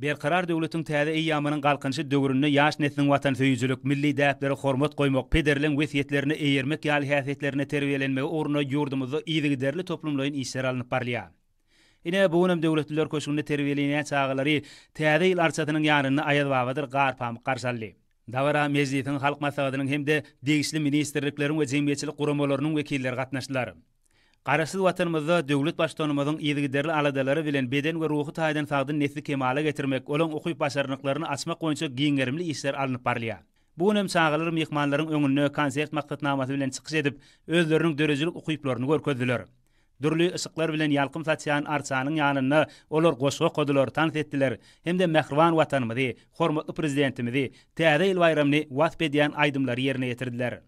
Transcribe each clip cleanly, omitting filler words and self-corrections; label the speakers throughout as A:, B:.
A: Berkarar döwletiň täze eýýamynyň Galkynyşy döwründe ýaş nesliň watansöýüjilik, milli däplere hormat goýmak, pederleň wesýetlerine eýermek ýaly häsiýetlerinde terbiýelenmegi ugrunda ýurdumyzda yzygiderli toplumlaýyn işler alnyp barylýar. Ine, bu günem Döwletliler köşgünde terbiýelenýän çagalary Täze ýyl arçasynyň ýanynda Aýazbabadyr Garpamyk garşy aldy. Dabara Mejlisiň Halk Maslahatynyň hem-de degişli ministrlikleriň we jemgyýetçilik guramalarynyň wekilleri gatnaşdylar. Garaşsyz Watanymyzda döwlet Baştutanymyzyň yzygiderli aladalary bilen beden we ruhy taýdan sagdyn nesli kemala getirmek, olaň ukyp-başarnyklaryny açmak boýunça giň gerimli işler alnyp barylýar. Bu gün hem çagalar myhmanlaryň öňünde konsert maksatnamasy bilen çykyş edip, özleriniň döredijilik ukyplaryny görkezdiler. Dürli yşyklar bilen ýalkym saçýan arçanyň ýanynda olar goşgy okadylar, tans etdiler hem-de mähriban Watanymyzy, hormatly Prezidentimizi, Täze ýyl baýramyny wasp edýän aýdymlary ýerine ýetirdiler.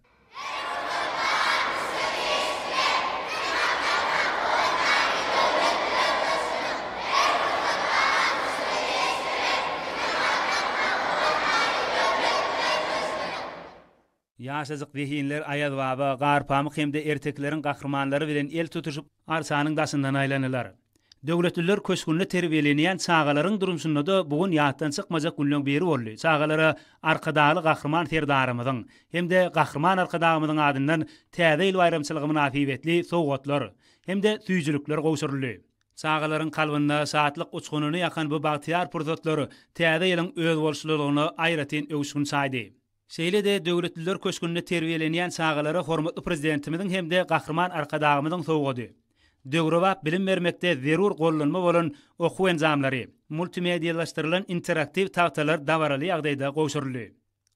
A: Ýaşajyk zehinler Aýazbaba, Garpamyk hem-de ertekileriň gahrymanlary bilen el tutuşyp, arçanyň daşyndan aýlandylar. Döwletliler köşgünde terbiýelenýän çagalaryň durmuşynda-da bu gün ýatdan çykmajak günleň biri boldy. Çagalara Arkadagly Gahryman Serdarymyzyň hem-de Gahryman Arkadagymyzyň adyndan Täze ýyl baýramçylygy mynasybetli sowgatlar hem-de süýjülikler gowşuryldy. Çagalaryň kalbynda şatlyk uçgunyny ýakan bu bagtyýar pursatlar Täze ýylyň özboluşlylygyna aýratyn öwüşgin çaýdy. Şeýle-de Döwletliler köşgünde terbiýelenýän çagalara hormatly Prezidentimiziň hem-de Gahryman Arkadagymyzyň sowgady, döwrebap bilim bermekde zerur gollanma bolan okuw enjamlary, multimedialaşdyrylan interaktiw tagtalar dabaraly ýagdaýda gowşuryldy.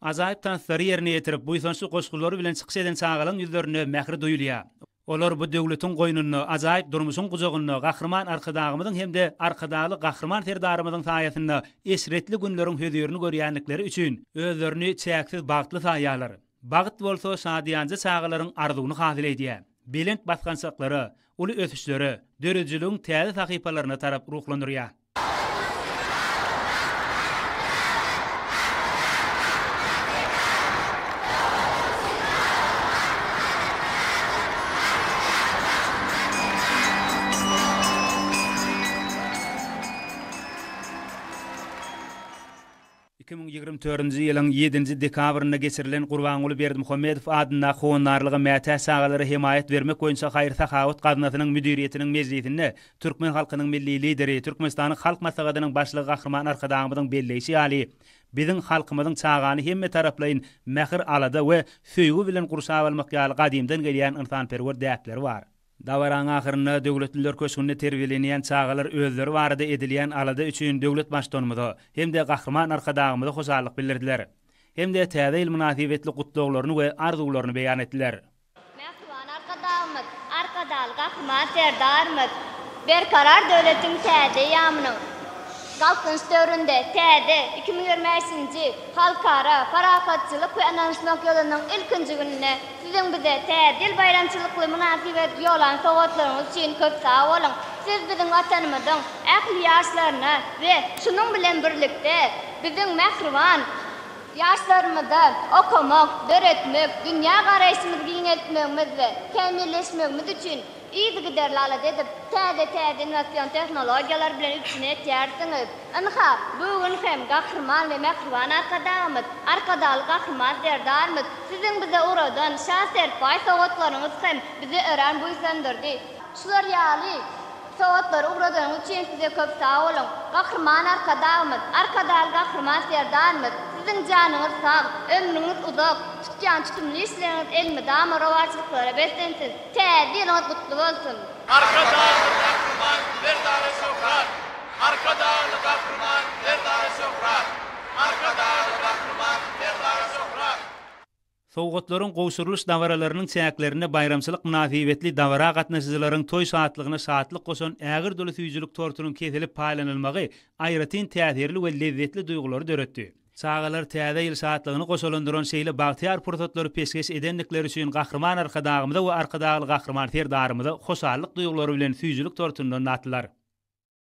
A: Ajaýyp tanslary ýerine ýetirip, buýsançly goşgulary bilen çykyş eden çagalaryň ýüzlerinde mähir duýulýar. Olar bu döwletiň goýnunda, ajaýyp durmuşyň gujagynda Gahryman Arkadagymyzyň hem-de Arkadagly Gahryman Serdarymyzyň saýasynda eşretli günleriň hözirini görýändikleri üçin özlerini çäksiz bagtly saýýarlar. Bagt bolsa şadyýanja çagalaryň arzuwyny hasyl edýär, belent basgançaklara, uly ösüşlere, döredijiligiň täze sahypalaryna tarap ruhlandyrýar. 2024-nji ýylyň ýedinji dekabrynda geçirilen Gurbanguly Berdimuhamedow adyndaky Howandarlyga mätäç çagalara hemaýat bermek boýunça haýyr-sahawat gaznasynyň müdiriýetiniň mejlisinde Türkmen halkynyň Milli Lideri, Türkmenistanyň Halk Maslahatynyň Başlygy Gahryman Arkadagymyzyň belleýşi ýaly, biziň halkymyzyň çagany hemmetaraplaýyn mähir-alada we söýgi bilen gurşap almak ýaly gadymdan gelýän ynsanperwer däpleri bar. Dabaraň ahyrynda Döwletliler köşgünde terbiýelenýän çagalar özleri barada edilýän alada üçin döwlet Baştutanymyza hem-de Gahryman Arkadagymyza hoşallyk bildirdiler hem-de Täze ýyl mynasybetli gutlaglaryny we arzuwlaryny beýan etdiler.
B: Mähriban Arkadagymyz, Arkadagly Gahryman Serdarymyz Berkarar döwletiň täze eýýamynyň Galkynyş döwründe täze 2025-nji Halkara parahatçylyk we ynanyşmak ýylynyň ilkinji gününde Siziň bize Täze ýyl baýramçylykly mynasybet ýolan sowgatlaryňyz üçin köp sag boluň! Siz biziň Watanymyzyň ähli ýaşlaryna we şunuň bilen birlikde biziň mähriban Ýaşlarymyza okamak, döretmek, dünýä garaýşymyzy giňeltmegimiz we kämilleşmegimiz üçin yzygiderli alada edip, täze-täze innowasion tehnologiýalar bilen üpjün etýärsiňiz. Ynha, bu gün hem Gahryman we mähriban Arkadagymyz, Arkadagly Gahryman Serdarymyz Siziň bize ugradan Şa serpaý sowgatlaryňyz hem bizi örän buýsandyrdy. Şular ýaly Sowgatlary ugradanyňyz üçin size köp sag boluň. Gahryman Arkadagymyz, Arkadagly Gahryman Serdarymyz, siziň janyňyz sag, ömrüňiz uzak, tutýan tutumly işleriňiz elmydama rowaçlyklara beslensin! Täze ýylyňyz gutly bolsun!
C: Arkadagly Gahryman Serdara şöhrat! Arkadagly Gahryman Serdara şöhrat! Arkadagly Gahryman Serdara şöhrat!
A: Sowgatlaryň gowşurylyş dabaralarynyň çäklerinde baýramçylyk mynasybetli dabara gatnaşyjylaryň toý şatlygyna şatlyk goşan ägirt uly süýjülik tortunyň kesilip paýlanylmagy aýratyn täsirli we lezzetli duýgulary döretdi. Çagalar Täze ýyl şatlygyny goşalandyran şeýle bagtyýar pursatlary peşgeş edendikleri üçin Gahryman Arkadagymyza we Arkadagly Gahryman Serdarymyza hoşallyk duýgulary bilen süýjülik tortundan datdylar.